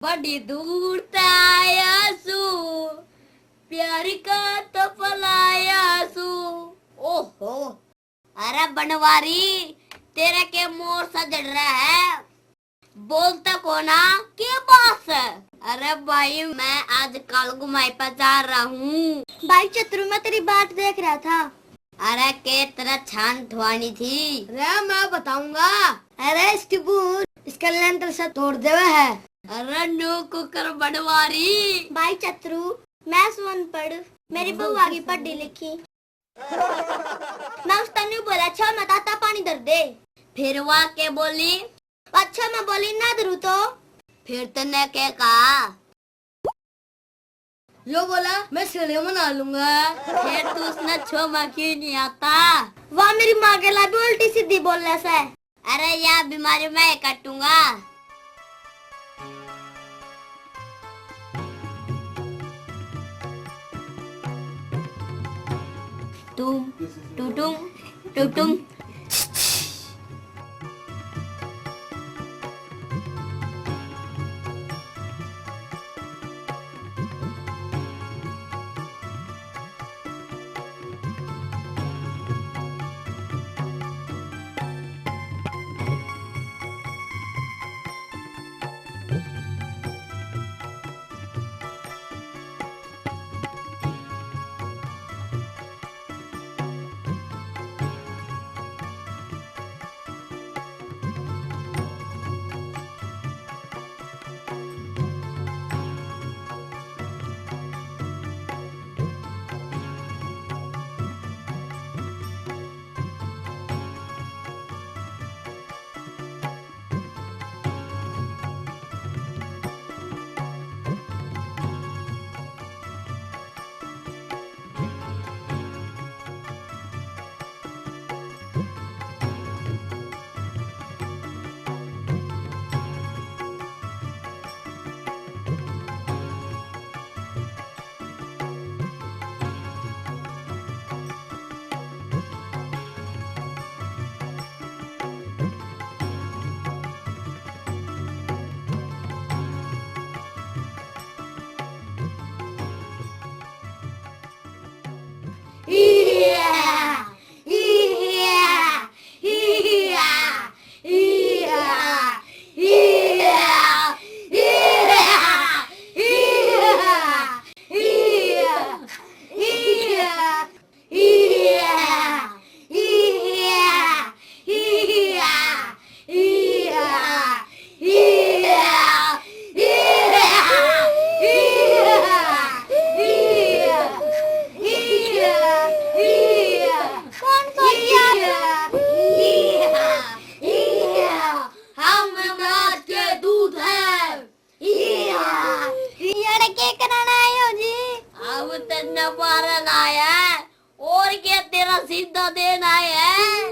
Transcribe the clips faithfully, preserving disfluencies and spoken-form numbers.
बड़ी दूर तै आया सू, प्यार का तो फलाया सू। ओहो, अरे बनवारी, तेरा के मोर सा जड़ रहा है, बोलता कोना, के बात है? अरे भाई, मैं आज काल घुमाई पे जा रहा हूँ। भाई चतरू, मैं तेरी बाट देख रहा था। अरे के तेरा छान ठुआनी थी? अरे मैं बताऊंगा। अरे इसकी बूंद इसका लेंटर से तोड़ देवे है। अरे नो कुकर बनवारी। भाई चतरू, मैं सु अनपढ़, मेरी बहू आगी पढ़ी लिखी। मैं उस तन्नू बोला, अच्छा मैं ताता पानी धर दे। फिर वह के बोली? अच्छा मैं बोली, ना धरू तो? फिर तन्ने के कहा? यो बोला, मैं सीढ़े बना लूंगा। फिर तू उसने छो में क्यों नहीं आता? वाह, मेरी माँ के ला भी उल्टी सीधी बोलने से। अरे या बीमारी मैं काटूंगा। टुम, टुटुम, टुटुम। कौन बोल रहा? हम नाच के दूध हैं। या, यार के कराना आयो जी? अब तन्ने मारन आया है, और के तेरा सीधा देन आया है?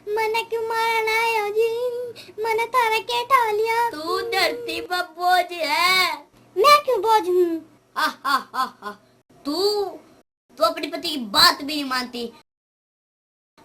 मने क्यों मारन आयो जी? मने थारा के ठा लिया? तू धरती पर बोझ है। मैं क्यों बोझ हूँ? हा, हा, हा, हा। तू, तू अपने पति की बात भी नहीं मानती।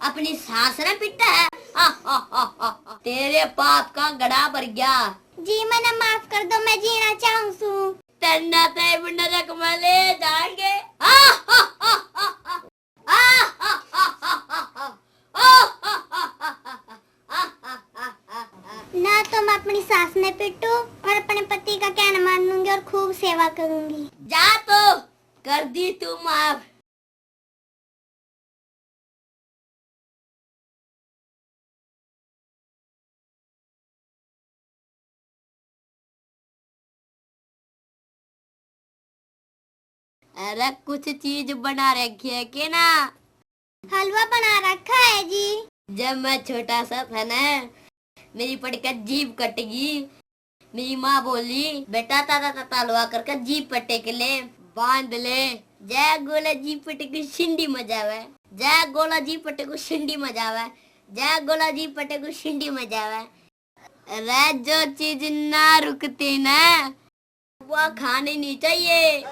अपनी सास ने पीटा है। हा, हा, हा, हा, हा। तेरे पाप का घड़ा भर गया। जी, मने माफ कर दो, मैं जीना चाहूँ सू। तन्ना ते नरक में ले जाएंगे। हा, हा, हा, हा, हा। हा, हा, हा, हा, हा। हा, हा, हा, हा, हा। हा, हा, हा, हा, हा। ना तो मैं अपनी सास ने पीटू और अपने पति का कहना मानूंगी और खूब सेवा करूंगी। जा तो, कर दी तू माफ। अरे कुछ चीज बना रखी है के ना? हलवा बना रखा है जी। जब मैं छोटा सा था ना, मेरी पटका जीभ कट गई। मेरी माँ बोली, "बेटा, ताता ताता हलवा करके जीभ पटे के ले, बांध ले।" जय गोला जीभ पटे को सिंडी मजावे, जय गोला जीभ पटे को सिंडी मजावे, जय गोला जीभ पटे को सिंडी मजावे। अरे जो चीज ना रुकती ना, वो खानी नहीं चाहिए।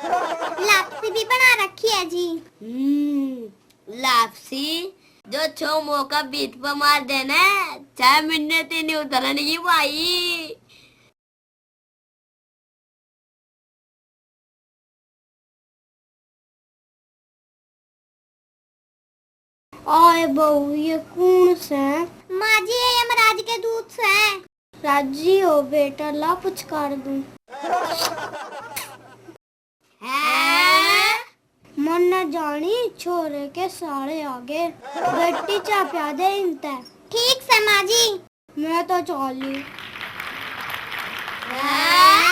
लापसी भी बना रखी है जी। हम्म, लापसी जो छो मौका बीत पर मार देना, छह महीने ते नहीं उतरन की भाई। आए बहू, ये कौन से? माँ जी, ये यमराज के दूत से। राजी हो बेटा, ला पुचकार दूं। हैं? मन्ने जानी छोरे के साले आगे। बेटी, चा प्या दे इनते। ठीक से माँ जी। मैं तो चाली। हैं?